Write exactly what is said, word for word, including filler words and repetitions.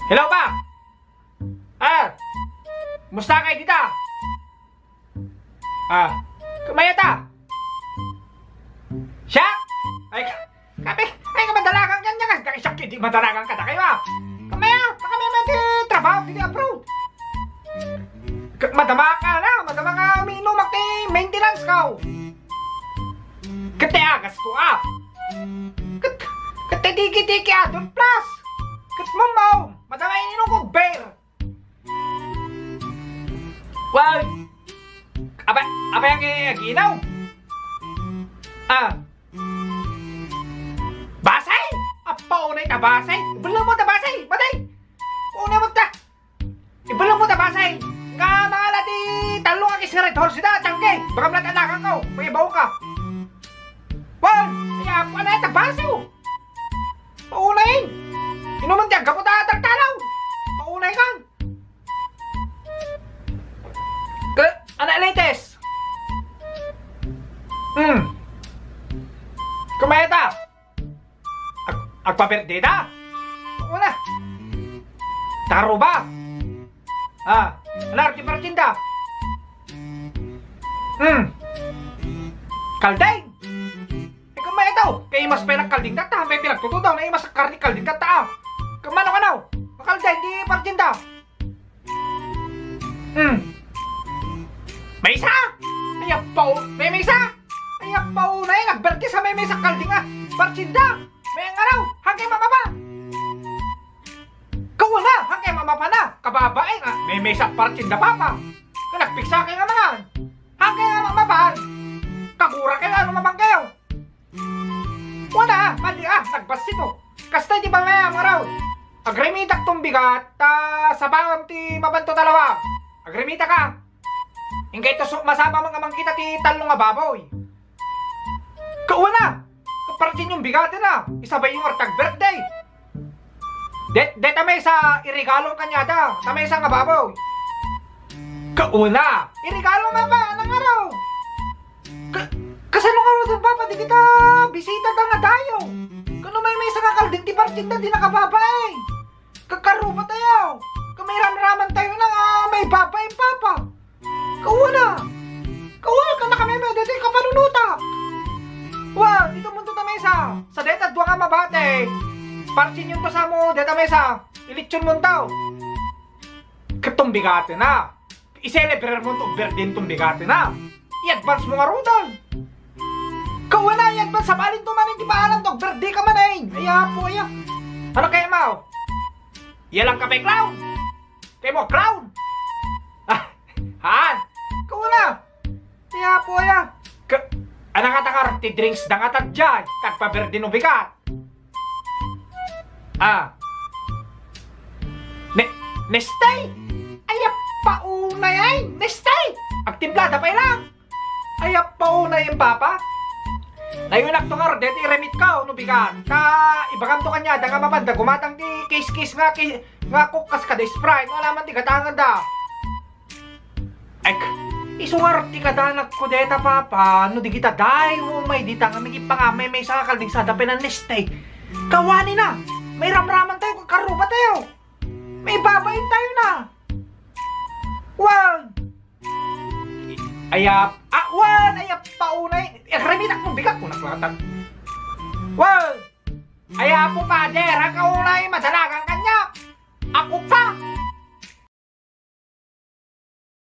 Hello, Pa! Ah! Kumusta kayo dita? Ah, kamay ta? Siya? Ay, ka-, kape, ay, ka madalagan ka niya, kasi siya, di madalagan ka na kayo, ah. Kamay, ah, baka may mga trabaho dito abroad. Ka-, madama ka na, madama ka umiinom, ak-, maintenance ka, oh. Kete agas ko, ah. Ket, kete diki-diki, ah, don plus. Ket mamaw, madama ininom ko beer. Wow! Apa, apa yang ag-inaw? Ah. Basay? Apa unay ta basay? Ibala mo ta basay? Batay! Una mo ta! Ibala mo ta basay! Nga mga lati talo nga kis Red Horse da, tangke! Baka malatanakan ka, oh! May baon ka! Wow! Kaya apa na ta basay, oh! Paunay! Inuman ti aggapu ta taltalaw! Paunay kan! Ka, anak latest! Hmm. Kumayata! Ag-, agpabirthday ta? Una! Taro ba? Ah, anak, di partinda! Hmm. Kaldeng! Eh, kung may ito, kay mas pera kalding data, may pinagtutudaw na imas karni kalding data, ah. Kung mano, ano? Makalding, di partinda. Hmm. May isa? Ay, apaw, may, may isa? Ay, apaw na yung agberti sa may, may isa kalding, ah. Partinda. May ang araw, hanggang mamaba. Kauna, hanggang mamaba na. Kababae, ah. May, may isa partinda, papa. Kanagpiksa kay nga mga. Hanggang mamaba. Kagura kayo, ano mamang kayo? Wala, madi ah, nagbassit, oh. Kasta di ba nga, maraw? Agremitak tong bigat, ta sabam ti mabanto talawa. Agremita ka. Ingkay to su-, masaba mga mangkita ti tallo nga baboy. Kauna, kapartin yung bigatin na. Isabay yung artag birthday. De, de ta may sa iregalo kanya da. Ta may sa nga baboy. Kauna, iregalo nga ba? Anong araw? Ka-, kasano nga ron, Papa? Di kita bisita da nga dayo. Kano may may sangakal din ti partinda, di nakababaeng. Kakaruba tayo. Kami ramraman tayo na nga may babaeng, Papa. Kauna. Kauna ka na kami, may dito yung kapanunuta. Wa, dito munto ta mesa. Sa deta dua nga mabate. Partin yung to sa mo, deta mesa. Ilitsyon mo tao. Katong bigate na. I-celebrate mo tong birthday tong bigati na. I-advance mo nga rudan. Kawana, i-advance sa balin to man, hindi pa alam tong birthday ka man, eh. Ay, apo, ay, ah. Ano kaya, Mao? Iya lang ka may clown. Kaya mo, clown. Ah, haan. Kawana. Ay, apo, ay, ah. Ka, ano nga takar, ti drinks da nga tadjay. Kagpa-birthday no bigat. Ah. Ne-, Neste? Ay, paunay ay! Neste! Agtimplada pay lang! Ay, paunay ang papa? Nayunak to nga, deti remit ka, no bigat. Ta, ibagam to kanya, da nga mapanda, gumatang ti case-case nga, ki-, nga kukas ka da Sprite. Wala man ti gatangan da. Ek, isungar ti kadanak ko deta, papa, no di kita dayo may dita nga migipangamay may sangakal di sada pinaniste. Kawani na, may ramraman tayo, karuba tayo. May babain tayo na. Wag. Ayap, ah, wan, ayap, paunay. Eh, raminak mo, bigak mo naklatan. Wag. Ay, apo, pader, ha, kauna